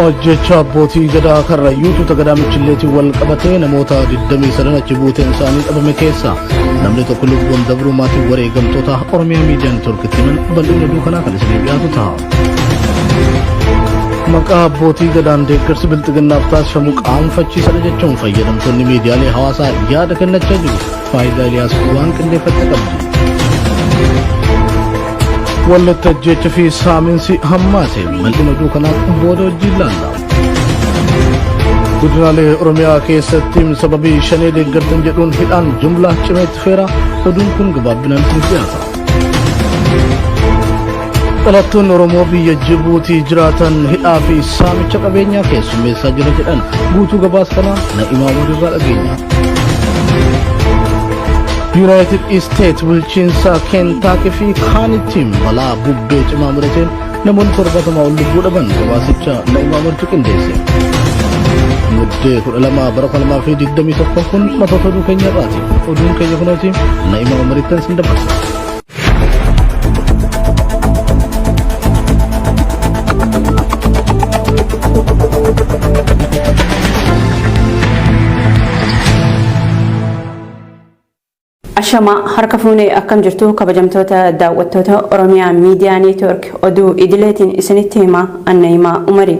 Ajjeechaa abbootii gadaa Karrayyuu tuuta gadaa Michilleetiin wal qabatee namoota 23 achi buuteen isaanii dhabame keessaa namni tokko lubbuun dabruu maatiin wareegamtoota Oromiyaa Miidiyaa Neetwoorkitti himan bal'inni oduu kanaa kan isiniif dhiyaatu ta'a. Maqaa abbootii gadaan deeggarsi bilxiginnaaf taasifamu qaanfachiisadha jechuun fayyadamtoonni miidiyaalee hawaasaa yaada kennachaa jiru. Faayidaa Eliyaas waan qindeeffatte qabdi. Wallatti ajjeecha fi saaminsi hammaate bal'ina oduu kanaa booda wajjin laalla. Godinaalee Oromiyaa keessatti sababii shanee deeggartan jedhuun hidhaan jumlaa cimee itti feera oduun kun gabaabinaan isiniif dhiyaata. Dhalattoonni Oromoo biyya Jibuutii jiraatan hidhaa fi saamicha qabeenyaa keessummeessaa jira jedhan guutuu gabaasa kanaa Na'imaa Walirraa dhageenya. Yuunaayitid Isteet bulchiinsa Keentaakii fi kaanittiin balaa bubbee cimaa mudateen namoonni 70 ol lubbuu dhaban gabaasicha Na'imaa Umartu qindeesse. Muddee 12 bara 2021 kun matoota oduu keenya irraati. Oduun keenya kunooti Na'imaa Umarittan sin dabarsa. Ashamaa harka fuunee akkam jirtu kabajamtoota daawwattoota Oromiyaa Miidiyaa Neetwoork oduu idileetiin isinitti himaa Annayimaa Umarii.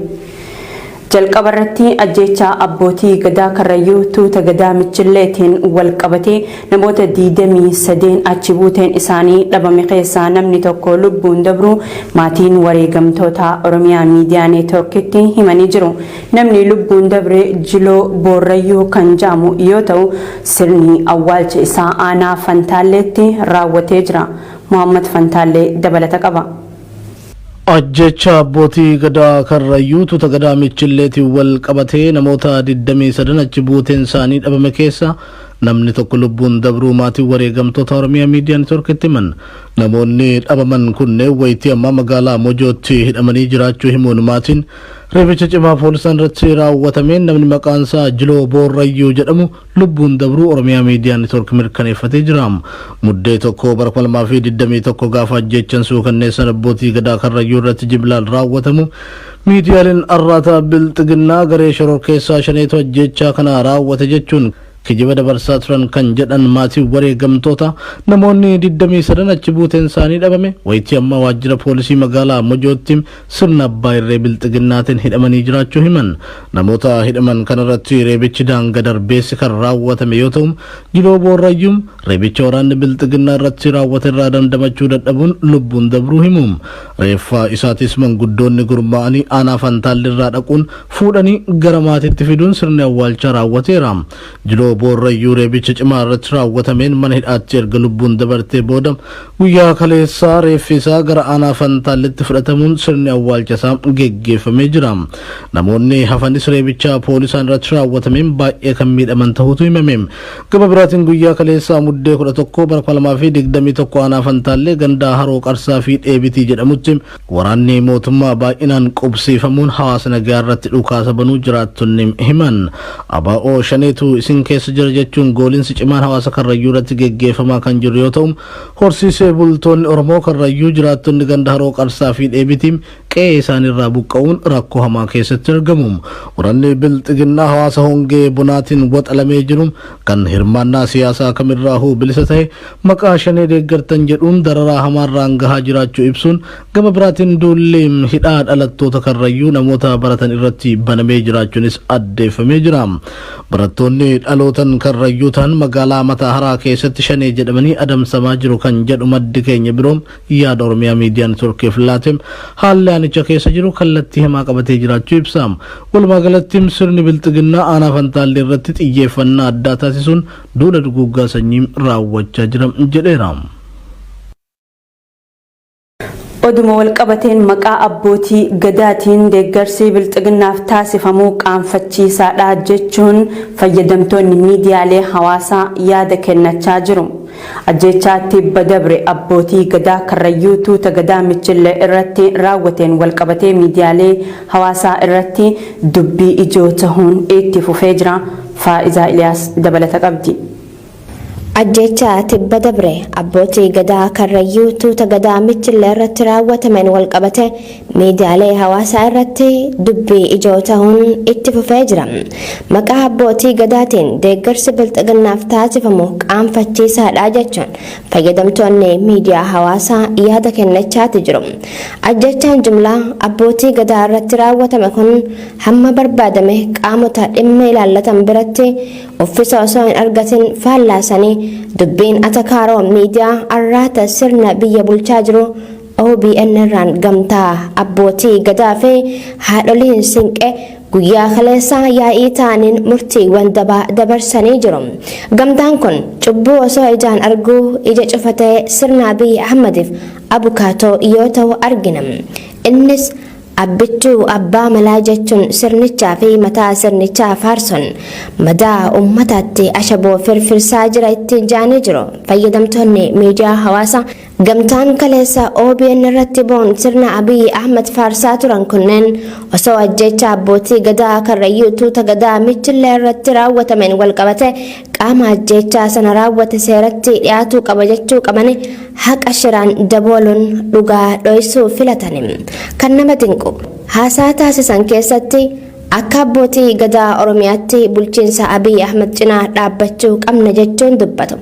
Jalqaba irratti ajjeechaa abbootii Gadaa Karrayyuu tuuta Gadaa Michilleetiin wal qabatee namoota 23 achi buuteen isaanii dhabame keessaa namni tokko lubbuun dabruu maatiin wareegamtootaa Oromiyaa Miidiyaa Neetwoorkitti himanii jiru. Namni lubbuun dabre Jiloo Boorrayyuu kan jedhamu yoo ta'u sirni awwaalcha isaa aanaa Fantaalleetti raawwatee jira. Mohaammad Fantaallee dabalata qaba. Ajjeechaa abbootii Gadaa Karrayyuu tuuta Gadaa Michilleetiin wal qabatee namoota 23 achi buuteen isaanii dhabame keessa namni tokko lubbuun dabruu maatiin wareegamtoota Oromiyaa Miidiyaa Neetwoorkitti himan. Namoonni dhabaman kunneen wayitii ammaa magaalaa Mojootti hidhamanii jiraachuu himuun maatiin reebicha cimaa poolisaan irratti raawwatameen namni maqaan isaa Jiloo Boorrayyuu jedhamu lubbuun dabruu Oromiyaa Miidiyaa Neetwoork mirkaneeffatee jira. Muddee 1 bara 2021 gaafa ajjeechan suukanneessaan abbootii Gadaa Karrayyuu irratti jimlaan raawwatamu miidiyaaleen arraata Bilxiginnaa garee shororkeessaa shaneetu ajjeechaa kana raawwate jechuun kijiba dabarsaa turan kan jedhan maatiin wareegamtoota namoonni 23 achi buuteen isaanii dhabame wayitii ammaa waajjira poolisii magaalaa Mojootti sirna abbaa irree bilxiginnaatiin hidhamanii jiraachuu himan. Namoota hidhaman kanarratti reebichi daanga darbeessi kan raawwatame yoo ta'u, Jiloo Boorrayyuum reebicha waraanni bilxiginnaa irratti raawwate irraa dandamachuu dadhabuun lubbuun dabruu himu. Reeffa isaatis manguddoonni gurmaa'anii aanaa Fantaalleerraa dhaquun fuudhanii gara maatiitti fiduun sirni awwaalchaa raawwateera. Jiloo Boorrayyuu reebicha cimaa irratti raawwatameen mana hidhaatti erga lubbuun dabartee booda Guyyaa kaleessaa reeffi isaa gara aanaa Fantaalletti fudhatamuun sirni awwaalcha isaa geggeeffamee jira. Namoonni hafanis reebicha poolisaan irratti raawwatameen baay'ee kan miidhaman tahuutu himame. Gama biraatiin guyyaa kaleessaa Muddee 11 bara 2021 aanaa Fantaallee ganda Haroo Qarsaa fi Dheebitii jedhamutti waraanni mootummaa baay'inaan qubsiifamuun hawaasa nagaa irratti dhukaasa banuu jiraattonni himan. ABO Shaneetu isin keessa jira jechuun goolinsi cimaan hawaasa Karrayyuu irratti geggeeffamaa kan jiru yoo ta'u, Horsiisee bultoonni Oromoo Karrayyuu jiraattonni ganda Haroo Qarsaa fi Dheebitii qe'ee isaaniirraa buqqa'uun rakkoo hamaa keessatti argamu. Waraanni Bilxiginnaa hawaasa hongee bonaatiin waxalamee jiru kan hirmaannaa siyaasaa kamirraahuu bilisa ta'e maqaa shanee deeggartan jedhuun dararaa hamaarraan gahaa jiraachuu ibsuun gama biraatiin duulli hidhaa dhalattoota Karrayyuu namoota baratan irratti banamee jiraachuunis addeeffamee jira. Barattoonni dhalootan Karrayyuu ta'an magaalaa Mataaharaa keessatti Shanee jedhamanii adamsamaa jiru kan jedhu maddi keenya biroo yaada Oromiyaa Miidiyaa Networkiif laate haalli aanicha keessa jiru kallattii hamaa qabatee jiraachuu ibsa. Walumaa galatti sirni Bilxiginnaa aanaa Fantaallee irratti xiyyeeffannaa addaa taasisuun duula duguuggaa sanyii raawwachaa jira jedheera. Oduma walqabateen maqaa abbootii Gadaatiin deeggarsi Bilxiginnaaf taasifamu qaanfachiisaadha jechuun fayyadamtoonni miidiyaalee hawaasaa yaada kennachaa jiru. Ajjeechaa tibba dabre abbootii Gadaa Karrayyuu tuuta Gadaa Michillee irratti raawwateen walqabatee miidiyaalee hawaasaa irratti dubbii ijoo tahuun itti fufee jira. Faa'izaa Iliyaas dabalata qabdi. Ajjeechaa tibba dabre abbootii Gadaa Karrayyuu tuuta Gadaa Michillee irratti raawwatameen walqabate miidiyaalee hawaasaa irratti dubbii ijoo tahuun itti fufee jira. Maqaa abbootii Gadaatiin deeggarsi Bilxiginnaaf taasifamu qaanfachiisaadha jechuun fayyadamtoonni miidiyaa hawaasaa yaada kennachaati jiru. Ajjeechaan jumlaa abbootii Gadaa irratti raawwatame kun hamma barbaadame qaamota dhimma ilaallatan biratti uffisa osoo hin argatin faallaasanii dubbiin atakaaroo miidiyaa arraata sirna biyya bulchaa jiru OBN irraan gamtaa abbootii Gadaa fi haadholiin Sinqee guyyaa kaleessaa yaa'ii ta'aniin murtiiwwan dabaa dabarsanii jiru. Gamtaan kun cubbuu osoo ijaan arguu ija cufatee sirna Abiy Ahmadiif abukaatoo yoo ta'u argina. Innis Abbichuu abbaa malaa jechuun sirnichaa fi mataa sirnichaa faarsuun madaa ummataatti ashaboo firfirsaa jira ittiin ja'anii jiru fayyadamtoonni miidiyaa hawaasaa. Gamtaan kaleessa OBN irratti ba'uun sirna Abiy Ahmad faarsaa turan kunneen osoo ajjeechaa abbootii Gadaa Karrayyuu tuuta Gadaa Michillee irratti raawwatameen walqabate qaama ajjeechaa sana raawwate seeratti dhiyaatuu qaba jechuu qabani haqa shiraan dabooluun dhugaa dhoysuu filatani. Kan nama dinqu, haasaa taasisan keessatti akka abbootii Gadaa Oromiyaatti bulchiinsa Abiy Ahmad cinaa dhaabbachuu qabna jechuun dubbatu.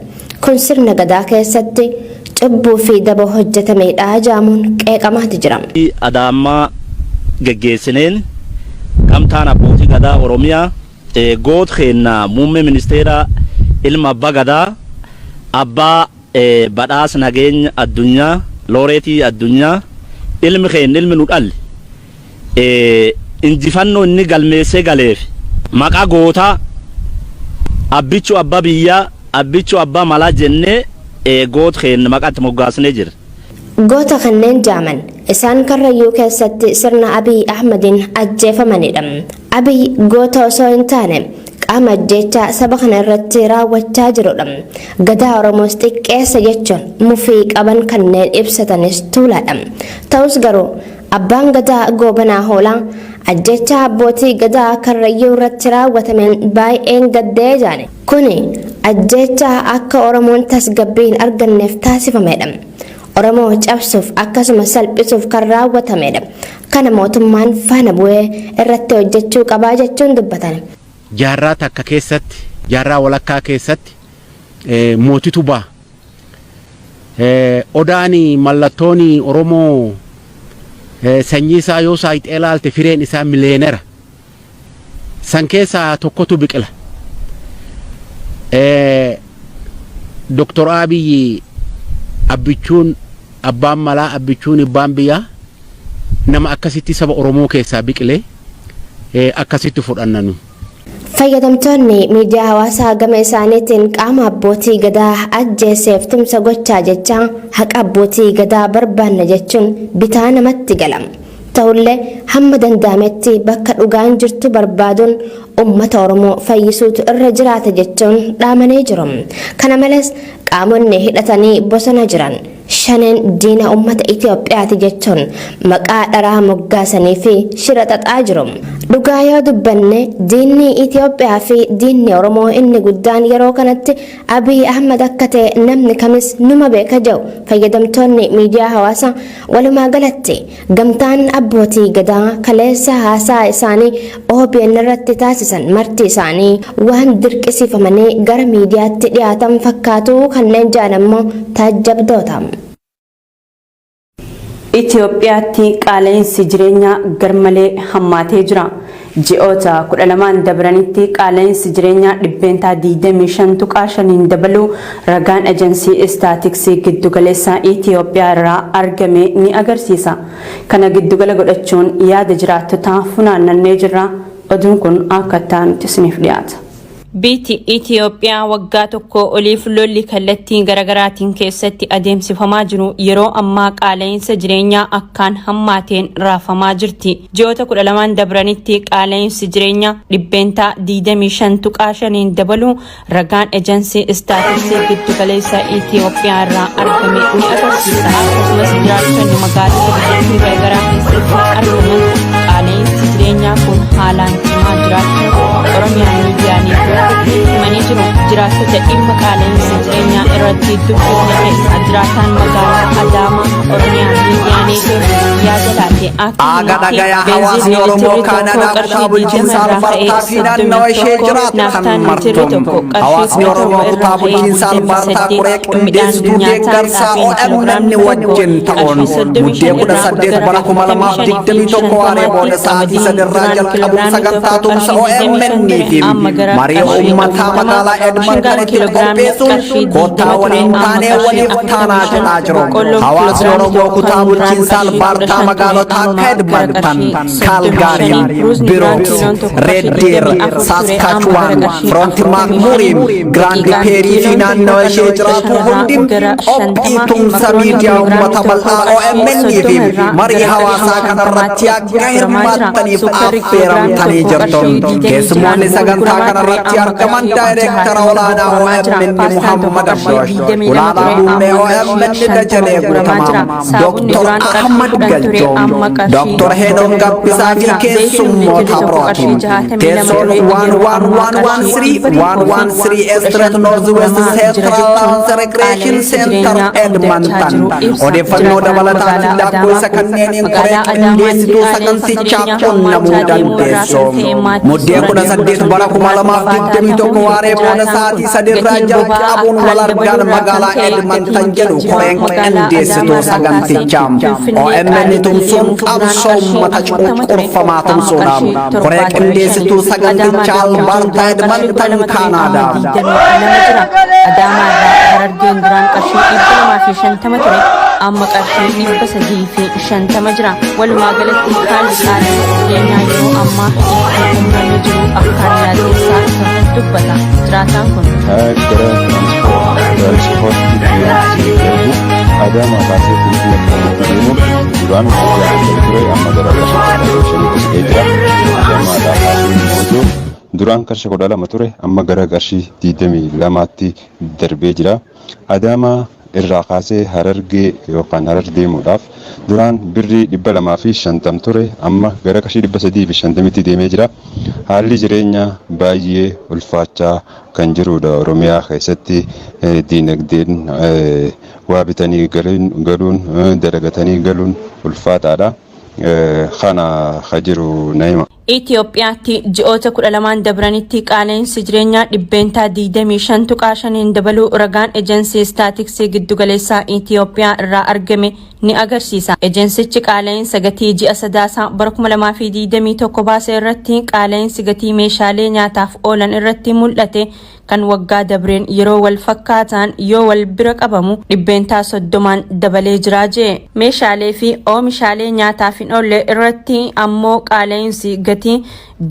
Kun sirna Gadaa keessatti cubbuu fi daba hojjetameedha jaamuun qeeqamaati jira. Adaammaa geggeessineen Gamtaan Abbootii Gadaa Oromiyaa goot keenna muummee ministeeraa ilma abba Gadaa abbaa badhaasa nageenya addunyaa looreetii addunyaa ilmi keenna ilmi nu dhalle injifannoo inni galmeessee galeef maqaa gootaa Abbichuu abba biyyaa Abbichuu abbaa malaa jennee goot keenna maqaa itti moggaasnee jirra. Goota kanneen jaaman isaan Karrayyuu keessatti sirna Abiy Ahmadiin ajjeefamanidha. Abiy goota osoo hin taane qaama ajjeechaa saba kana irratti raawwachaa jirudha. Gadaa Oromoos xiqqeessa jechuun mufii qaban kanneen ibsatanis tuulaadha. Ta'us garuu abbaan Gadaa Goobanaa Hoolaa ajjeechaa abbootii Gadaa Karrayyuu irratti raawwatameen baay'een gaddee jaane. Kuni ajjeechaa akka Oromoon tasgabbii hin arganneef taasifamedha. Oromoo cabsuuf akkasuma salphisuuf kan raawwatamedha. Kana mootummaan faana bu'ee irratti hojjechuu qabaa jechuun dubbatan. Jaarraa takka keessatti, jaarraa walakkaa keessatti mootitu baha. Odaan mallattoon Oromoo sanyii isaa yoo saayixee ilaalte fireen isaa miliyeenera. San keessaa tokkotu biqila. Doktor Abiyyi Abbichuun abbaan malaa Abbichuun abbaan biyyaa nama akkasitti saba Oromoo keessaa biqilee akkasitti fudhanna nu. Fayyadamtoonni miidiyaa hawaasaa gama isaaniitiin qaama abbootii Gadaa ajjeeseef tumsa gochaa jechaa haqa abbootii Gadaa barbaanna jechuun bitaa namatti gala. Ta'ullee hamma danda'ametti bakka dhugaan jirtu barbaaduun uummata Oromoo fayyisuutu irra jiraata jechuun dhaamanii jiru. Kana malees qaamonni hidhatanii bosona jiran Shaneen diina uummata Itoophiyaati jechuun maqaa dharaa moggaasanii fi shira xaxaa jiru. Dhugaa yoo dubbanne diinni Itoophiyaa fi diinni Oromoo inni guddaan yeroo kanatti Abiy Ahmad akka ta'e namni kamis numa beeka jedhu fayyadamtoonni miidiyaa hawaasaa. Walumaa galatti gamtaan abbootii Gadaa kaleessa haasaa isaanii OBN irratti taasisan marti isaanii waan dirqisiifamanii gara miidiyaatti dhiyaatan fakkaatu kanneen jedhan ammoo taajjabdoota. Itoophiyaatti qaala'insi jireenyaa garmalee hammaatee jira. Ji'oota 12n dabranitti qaala'insi jireenyaa %25.5n dabaluu ragaan Ejensii Istaatiksii Giddugaleessaa Itiyoophiyaa irraa argame ni agarsiisa. Kana giddugala godhachuun yaada jiraattotaa funaannannee jirra. Oduun kun akka itti aanutti isiniif dhiyaata. Biyti Itiyoophiyaa waggaa tokkoo oliif lolli kallattii garagaraatiin keessatti adeemsifamaa jiru yeroo ammaa qaala'iinsa jireenyaa akkaan hammaateen raafamaa jirti. Ji'oota 12n dabranitti qaala'iinsi jireenyaa %25.5n dabaluu ragaan Ejansii Istaatiksii Giddugaleessa Itiyoophiyaa irraa argame ni agarsiisa. Akkasumas jiraattonni magaalota biyyattii garagaraa keessatti argaman qaala'iinsi jireenyaa kun haalaan cimaa jiraachuu Oromiyaa Miidiyaa Neetwoork himanii jiru. Jiraattota dhimma qaala'insa jireenyaa irratti dubbifne keessaa jiraataan magaalaa Adaamaa Oromiyaa Miidiyaa Neetwoork yaada laate akka Aaga himutti dhagayaa hawaasni beenziilli Oromoo litirri tokko Kaanadaa kutaa qarshii bulchiinsa 20 irraa ka'ee Albartaa fi naannawa ishee 31, jiraattan naaftaan litirri martu. tokko qarshii Hawaasni 17 Oromoo irraa kutaa ka'ee bulchiinsa Albartaa 28, Qoree midhaan qindeessituu nyaataa deeggarsaa xaafiin OMN kiloogiraamni tokko wajjin ta'uun qarshii Muddee 35 irraa 18 gara bara 45 fi 2021 waaree booda 50tti, sa'aatii qamadiin 3 irraa duraan jalqabuun kiloogiraamni sagantaa tokko tumsa qarshii OMN 25 fi ture amma gara marii qarshii uummataa 40, magaalaa shingaan Edmontonitti kiloogiraamni qopheessuun qarshii koottaa 20 ture waliin amma taanee qarshii waliif taanaa 45, jedhaa jiru. boqqolloon Hawaasni kiloogiraamni Oromoo tokko kutaa kan duraan bulchiinsa qarshii Albaartaa 15 ture magaalota amma akka gara Edmonton, qarshii Kaalgaarii, 35, ruuzni duraan Birooks, kiiloon tokko qarshii Red Deer, 24 ture amma gara Saskatchewan, qarshii Front 45, Maakmurii, Giraand daqiiqaan Peerii fi kiiloon tokko naannawa ishee qarshii jiraatu 15 irraa hundi gara qophii 50, tumsa makarooniin miidiyaa kiloogiraamni uummata tokko bal'aa qarshii OMN fi 30 irraa marii gara qarshii hawaasaa kanarratti 50tti akka gurguramaa jira. hirmaattaniif Sukkarri kiloogiraamni affeeramtanii tokko jirtu. qarshii 26 Keessummoonni sagantaa gurguramaa ture kanarratti amma argaman qarshii daayireektara 60 olaanaa gurguramaa jira. OMN Paastaan tokko Muhammad qarshii Abdoosh, 22 Gulaalaa ture Muummee amma qarshii OMN 50 Dajanee gurguramaa jira. Guutamaa, Saabunni Dr. duraan qarshii Ahmad 10 ture Galjoom, amma qarshii Dr. Heenoon 30 Gabbisaa gurguramaa fi jira. Zayitni keessummoota litirri tokko birootiin. qarshii 62 Teessoon ture yeroo ammaa qarshii 11113 115 Street North West gurguramaa jira Central jechuun Lounge Recreation qaala'insa Center jireenyaa mudachaa Edmonton. jiru ibsa. Odeeffannoo Jiraataan dabalataatiin magaalaa lakkoofsa Adaamaa kun kanneeniin koree magaalaa Adaamaatti qindeessituu qaala'insa sagantichaa jireenyaa qunnamuu hammaachaa deemuu irraa dandeessu. kan ka'e maatii Muddee sooranii 18 bara gochuun ulfaataa 2021 ta'uu waaree booda jiraataan kun sa'aatii 3 irraa gatiin boba'aa jalqabuun wal akkaan argaan dabaluu irraa kan magaalaa ka'e Edmonton gatiin jedhu geejjibaa koreen magaalaa qindeessituu Adaamaa irraa kaasee sagantichaa. Finfinnee OMN qaalii tumsuun deemuuf duraan qabsoo qarshii uummata 40 ture cunqurfamaa amma tumsuudha. qarshii Koree 75. qindeessituu Adaamaa sagantichaa deemuuf Albaartaa duraan qarshii Edmonton 12 ture amma Kaanaadaa. 22 jira. Adaamaa irraa Harargeen duraan qarshii 250 ture amma qarshii 350 jira. Walumaa galatti haalli qaala'insa jireenyaa yeroo ammaa itti uumamee jiru akkaan yaaddessaa ta'uu dubbata jiraataan kun. Gara tiraanspoortii ergu Adaamaa kaasee Finfinnee qabamutti deemuuf duraan 9 ture amma gara qarshii 15tti siqee jira. Adaamaadhaa kaasee immoo duraan qarshii 12 ture amma gara qarshii 22tti darbee jira. Adaamaa irraa kaasee Harargee yookaan Harar deemuudhaaf duraan birrii 250 ture amma gara qarshii 350tti deemee jira. Haalli jireenyaa baay'ee ulfaachaa kan jirudha. Oromiyaa keessatti diinagdeen waa bitanii galuun dalagatanii galuun ulfaataadha. Kana ka jiru Naima. Itiyoophiyaatti ji'oota 12n dabranitti qaala'insi jireenyaa 25.5%n dabaluu ragaan Ejensii Istaatiksii Giddugaleessaa Itiyoophiyaa irraa argame ni agarsiisa. Ejensichi qaala'insa gatii ji'a Sadaasaa bara 2021 baase irratti qaala'insi gatii meeshaalee nyaataaf oolan irratti mul'ate kan waggaa dabreen yeroo wal fakkaataan yoo wal bira qabamu 30%n dabalee jira je'e. Meeshaalee fi oomishaalee nyaataaf hin oolle irratti ammoo qaala'insi gatii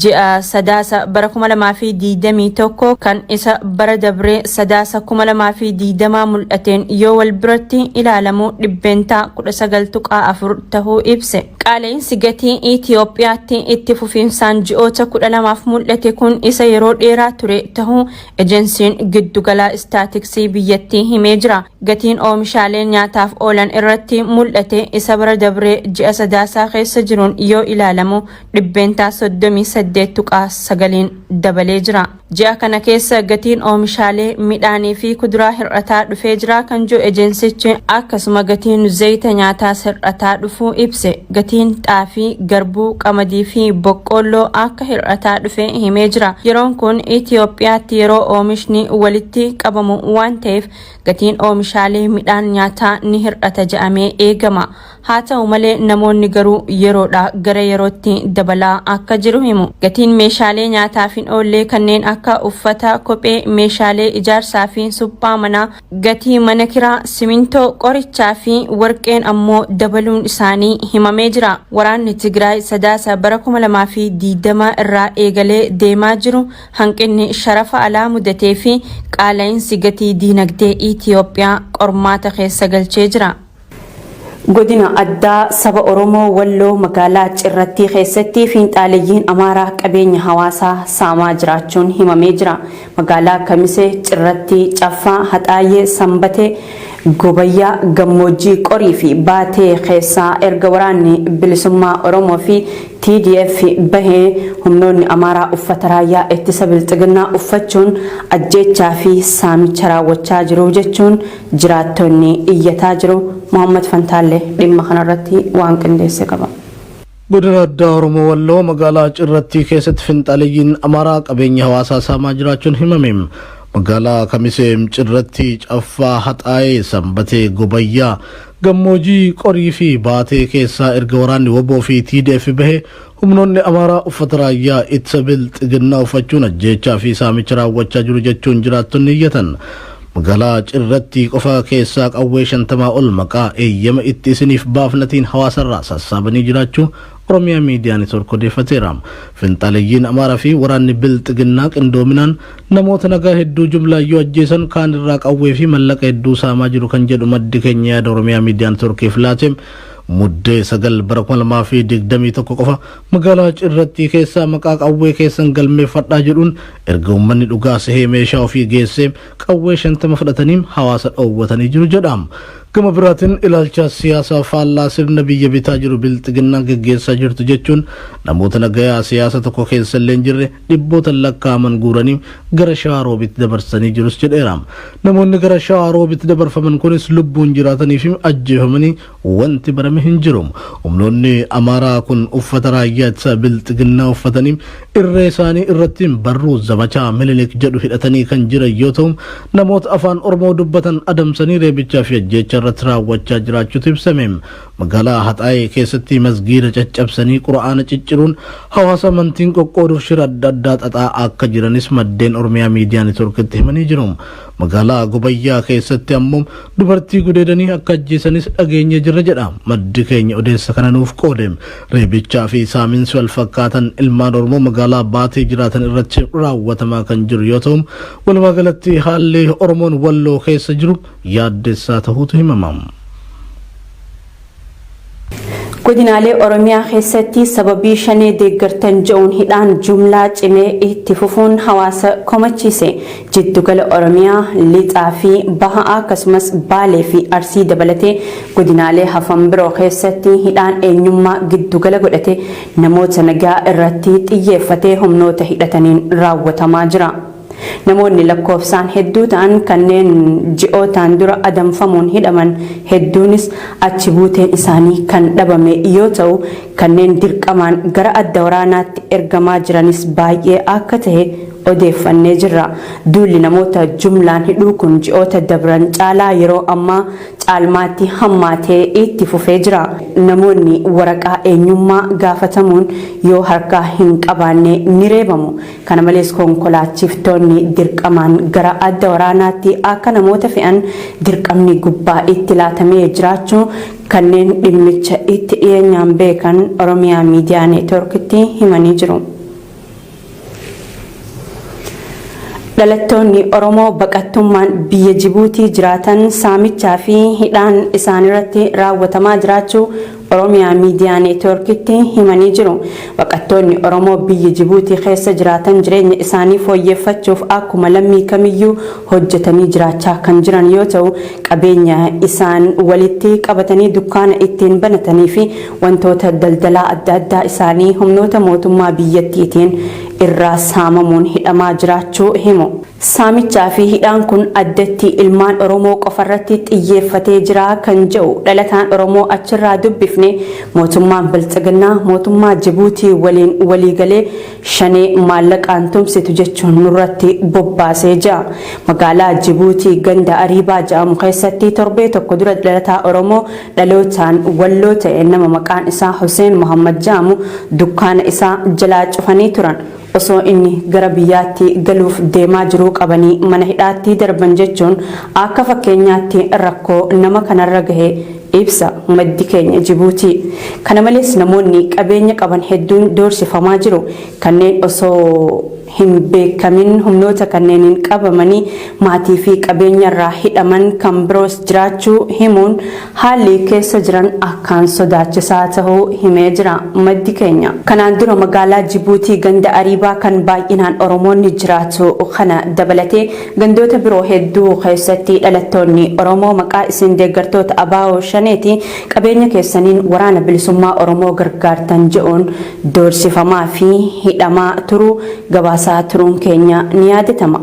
ji'a Sadaasa bara 2021 kan isa bara dabree Sadaasa 2020 mul'ateen yoo wal biratti ilaalamu 19.4% tahuu ibse. Qaala'insi gatii Itiyoophiyaatti itti fufiinsaan ji'oota 12f mul'ate kun isa yeroo dheeraa ture tahuu Ejensiin Giddugala Istaatiksii biyyattii himee jira. Gatiin oomishaalee nyaataaf oolan irratti mul'ate isa bara dabree ji'a Sadaasaa keessa jiruun yoo ilaalamu 38.9%n dabalee jira. Ji'a kana keessa gatiin oomishaalee midhaanii fi kuduraa hir'ataa dhufee jira kan jedhu ejensichi, akkasuma gatiin zayita nyaataas hir'ataa dhufuu ibse. Gatiin xaafii, garbuu, qamadii fi boqqoolloo akka hir'ataa dhufe himee jira. Yeroon kun Itiyoophiyaatti yeroo oomishni walitti qabamu waan ta'eef gatiin oomishaalee midhaan nyaataa ni hir'ata jedhamee eegama. Haa ta'u malee namoonni garuu yeroodhaa gara yerootti dabalaa akka jiru himu. Gatiin meeshaalee nyaataaf hin oollee kanneen akka uffata, kophee, meeshaalee ijaarsaa fi suphaa manaa, gatii mana kiraa, simintoo, qorichaa fi warqeen ammoo dabaluun isaanii himamee jira. Waraanni Tigraay Sadaasa bara 2020 irraa eegalee deemaa jiru hanqinni sharafa alaa mudatee fi qaala'insi gatii diinagdee Itiyoophiyaa qormaata keessa galchee jira. Godina Addaa Saba Oromoo Walloo magaalaa Cirrattii keessatti fiinxaaleyyiin Amaaraa qabeenya hawaasaa saamaa jiraachuun himamee jira. Magaalaa Kamisee, Cirrattii, Caffaa, Haxaayyee, Sanbatee, Gobayyaa, Gammoojjii Qorii fi Baatee keessaa erga waraanni bilisummaa Oromoo fi TDF bahee humnoonni Amaaraa uffata raayyaa ittisa bilxiginnaa uffachuun ajjeechaa fi saamicha raawwachaa jiru jechuun jiraattonni iyyataa jiru. Mohammad Fantaallee dhimma kanarratti waan qindeesse qaba. Godina Addaa Oromoo Walloo magaalaa Cirrattii keessatti finxaaleyyiin Amaaraa qabeenya hawaasaa saamaa jiraachuun himame. Magaalaa Kamisee Cirratti, Caffaa, Haxaayee, Sanbatee, Gobayyaa, Gammoojii Qorii fi Baatee keessaa erga waraanni WBO fi TDF bahe humnoonni Amaaraa uffata raayyaa ittisa bilxiginnaa uffachuun ajjeechaa fi saamicha raawwachaa jiru jechuun jiraattonni iyyatan. Magaalaa Cirratti qofa keessaa qawwee 50 ol maqaa eeyyama itti isiniif baafnatiin hawaasarraa sassaabanii jiraachuu Oromiyaa Miidiyaa Neetwoork odeeffateera. Finxaaleyyiin Amaaraa fi waraanni bilxiginnaa qindoominaan namoota nagaa hedduu jumlaan yoo ajjeesan, kaan irraa qawwee fi mallaqa hedduu saamaa jiru kan jedhu maddi keenya yaada Oromiyaa Miidiyaa Neetwoorkiif laate, Muddee 9 bara 2021 qofa magaalaa Cirrattii keessaa maqaa qawwee keessan galmeeffadhaa jedhuun erga uummanni dhugaa sehee meeshaa ofii geessee qawwee 50 fudhatanii hawaasa dhoowwatanii jiru jedha. Gama biraatiin, ilaalcha siyaasaa faallaa sirna biyya bitaa jiru bilxiginnaan geggeessaa jirtu jechuun namoota nagayaa siyaasa tokko keessa illee hin jirre dhibbootan lakkaa'aman guuranii gara Shawaa Roobitti dabarsanii jirus jedheera. Namoonni gara Shawaa Roobitti dabarfaman kunis lubbuun jiraatanii fi ajjeefamanii wanti barame hin jiru. Humnoonni Amaaraa kun uffata raayyaa ittisa bilxiginnaa uffatanii, irree isaanii irratti barruu "Zamachaa Minilik" jedhu hidhatanii kan jiran yoo ta'u, namoota afaan Oromoo dubbatan adamsanii reebichaa fi ajjeecha irratti raawwachaa jiraachuutu ibsame. Magaalaa Haxaayee keessatti masgiida caccabsanii qura'aana cicciruun hawaasa amantiin qoqqooduuf shira adda addaa xaxaa akka jiranis maddeen Oromiyaa Miidiyaa Neetwoorkitti himanii jiru. Magaalaa Gobayyaa keessatti ammoo dubartii gudeedanii akka ajjeesanis dhageenye jirra jedha maddi keenya odeessa kana nuuf qoode. Reebichaa fi saaminsi wal fakkaatan ilmaan Oromoo magaalaa Baatee jiraatan irratti raawwatamaa kan jiru yoo ta'u, walumaa galatti haalli Oromoon Walloo keessa jiru yaaddessaa ta'uutu himama. Godinaalee Oromiyaa keessatti sababii shanee deeggartan jedhuun hidhaan jumlaa cimee itti fufuun hawaasa komachiise. Jiddugala Oromiyaa, Lixaa fi Baha, akkasumas Baalee fi Arsii dabalatee godinaalee hafan biroo keessatti hidhaan eenyummaa giddugala godhate namoota nagaa irratti xiyyeeffatee humnoota hidhataniin raawwatamaa jira. Namoonni lakkoofsaan hedduu ta'an kanneen ji'ootaan dura adamfamuun hidhaman hedduunis achi buuteen isaanii kan dhabame yoo ta'u, kanneen dirqamaan gara adda waraanaatti ergamaa jiranis baay'ee akka ta'e odeeffannee jirra. Duulli namoota jumlaan hidhuu kun ji'oota dabran caalaa yeroo ammaa caalmaatti hammaatee itti fufee jira. Namoonni waraqaa eenyummaa gaafatamuun yoo harkaa hin qabaanne ni reebamu. Kana malees, konkolaachiftoonni dirqamaan gara adda waraanaatti akka namoota fe'an dirqamni gubbaa itti laatamee jiraachuu kanneen dhimmicha itti dhiyeenyaan beekan Oromiyaa Miidiyaa Neetwoorkitti himanii jiru. Dhalattoonni Oromoo baqattummaan biyya Jibuutii jiraatan saamichaa fi hidhaan isaanirratti raawwatamaa jiraachuu Oromiyaa Miidiyaa Neetwoorkitti himanii jiru. Baqattoonni Oromoo biyya Jibuutii keessa jiraatan jireenya isaanii fooyyeffachuuf akkuma lammii kamiyyuu hojjetanii jiraachaa kan jiran yoo ta'u, qabeenya isaan walitti qabatanii dukkaana ittiin banatanii fi wantoota daldalaa adda addaa isaanii humnoota mootummaa biyyattiitiin irraa saamamuun hidhamaa jiraachuu himu. Saamichaa fi hidhaan kun addatti ilmaan Oromoo qofarratti xiyyeeffatee jira kan jedhu dhalataan Oromoo achirraa dubbifne, mootummaan bilxiginnaa mootummaa Jibuutii waliin waliigalee shanee maallaqaan tumsitu jechuun nurratti bobbaasee jira. Magaalaa Jibuutii ganda Ariibaa jedhamu keessatti torbee tokko dura dhalataa Oromoo dhalootaan Walloo ta'e, nama maqaan isaa Hussein Muhammad jedhamu, dukkaana isaa jalaa cufanii turan. Osoo inni gara biyyaatti galuuf deemaa jiruu qabanii mana hidhaatti darban jechuun akka fakkeenyaatti rakkoo nama kanarra gahe ibsa maddi keenya Jibuutii. Kana malees namoonni qabeenya qaban hedduun doorsifamaa jiru. Kanneen osoo hin beekamin humnoota kanneeniin qabamanii maatii fi qabeenya irraa hidhaman kan biroos jiraachuu himuun haalli keessa jiran akkaan sodaachisaa tahuu himee jira maddi keenya. Kanaan dura magaalaa Jibuutii ganda Ariibaa kan baay'inaan Oromoonni jiraatu kana dabalatee gandoota biroo hedduu keessatti dhalattoonni Oromoo maqaa isin deeggartoota ABO Shaneeti, qabeenya keessaniin Waraana Bilisummaa Oromoo gargaartan je'uun doorsifamaa fi hidhamaa turuu gabaasaa turuun keenya ni yaadatama.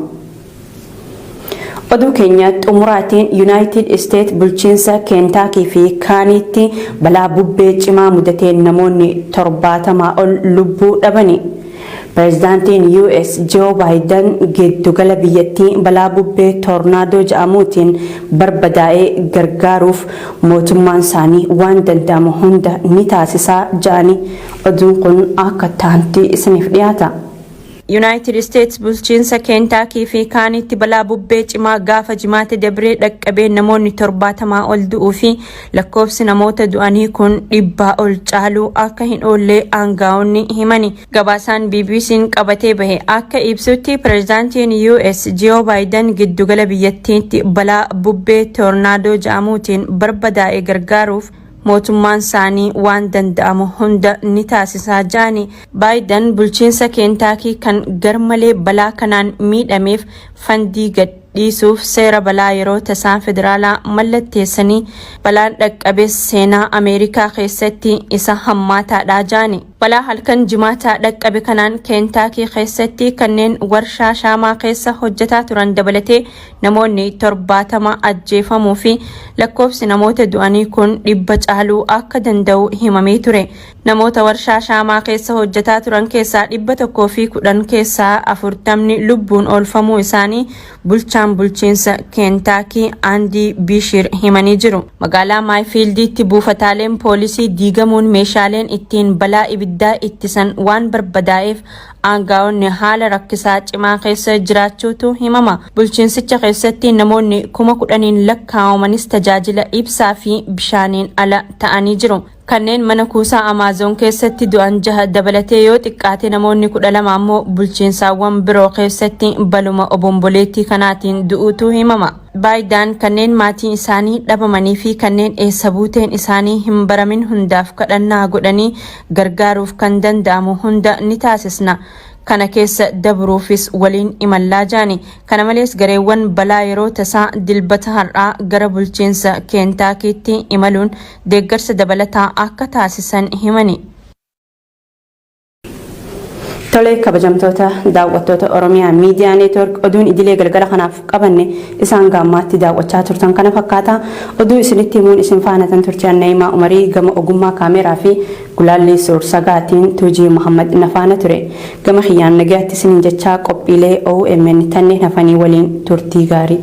Oduu keenya xumuraatiin, Yuunaayitid Isteet bulchiinsa Keentaakii fi kaaniitti balaa bubbee cimaa mudateen namoonni 70 ol lubbuu dhabani. Pireezidaantiin US Joe Biden giddugala biyyattii balaa bubbee toornaadoo jedhamuutiin barbadaa'ee gargaaruuf mootummaan isaanii waan danda'amu hunda ni taasisaa jedhani. Oduun kun akka taanti isiniif dhiyaata. Yuunaayitid Isteets bulchiinsa Keentaakii fi kaanitti balaa bubbee cimaa gaafa Jimaata dabree dhaqqabee namoonni 70 ol du'uu fi lakkoofsi namoota du'anii kun 100 ol caaluu akka hin oollee aangaa'onni himani. Gabaasaan BBC'n qabatee bahe akka ibsutti, pireezidaantiin US Joe Biden giddugala biyyattiitti balaa bubbee toornaadoo jedhamuutiin barbadaa'e gargaaruuf mootummaan isaanii waan danda'amu hunda ni taasisaa jedhani. Baayiden bulchiinsa Keentaakii kan garmalee balaa kanaan miidhameef fandii gadhiisuuf seera balaa yeroo tasaa federaalaa mallatteessanii, balaan dhaqqabees seenaa Ameerikaa keessatti isa hammaataadha jedhani. Balaa halkan Jimaataa dhaqqabe kanaan Keentaakii keessatti kanneen warshaa shaamaa keessa hojjetaa turan dabalatee namoonni 70 ajjeefamuu fi lakkoofsi namoota du'anii kun 100 caaluu akka danda'u himamee ture. Namoota warshaa shaamaa keessa hojjetaa turan keessaa 110 keessaa 40 lubbuun oolfamuu isaanii bulchaan bulchiinsa Keentaakii Aandii Biishir himanii jiru. Magaalaa Maayifiildiitti buufataaleen poolisii diigamuun meeshaaleen ittiin balaa ibiddaa ittisan waan barbadaa'eef aangaa'onni haala rakkisaa cimaa keessa jiraachuutu himama. Bulchiinsicha keessatti namoonni 10,000n lakkaa'amanis tajaajila ibsaa fi bishaaniin ala ta'anii jiru. Kanneen mana kuusaa Amaazoon keessatti du'an jaha dabalatee yoo xiqqaate namoonni 12 ammoo bulchiinsaawwan biroo keessatti baluma obomboleettii kanaatiin du'uutu himama. Baayidaan kanneen maatiin isaanii dhabamanii fi kanneen eessa buuteen isaanii hin baramin hundaaf kadhannaa godhanii, gargaaruuf kan danda'amu hunda ni taasisna, kana keessa dabruufis waliin imallaa jaani. Kana malees gareewwan balaa yeroo tasaa Dilbata har'aa gara bulchiinsa Keentaakiitti imaluun deeggarsa dabalataa akka taasisan himani. Tolee, kabajamtoota daawwattoota Oromiyaa Miidiyaa Neetwork, oduun idilee galgala kanaaf qabanne isaan gaammaatti daawwachaa turtan kana fakkaata. Oduu isinitti himuun isin faana tan turte Anna'imaa Umarii, gama ogummaa kaameeraa fi gulaallii suur sagaatiin Tuujii Muhammad nafaana ture. Gama kiyyaan nagaatti isiniin jechaa, qophiilee OMN tanneen hafanii waliin turtii gaarii.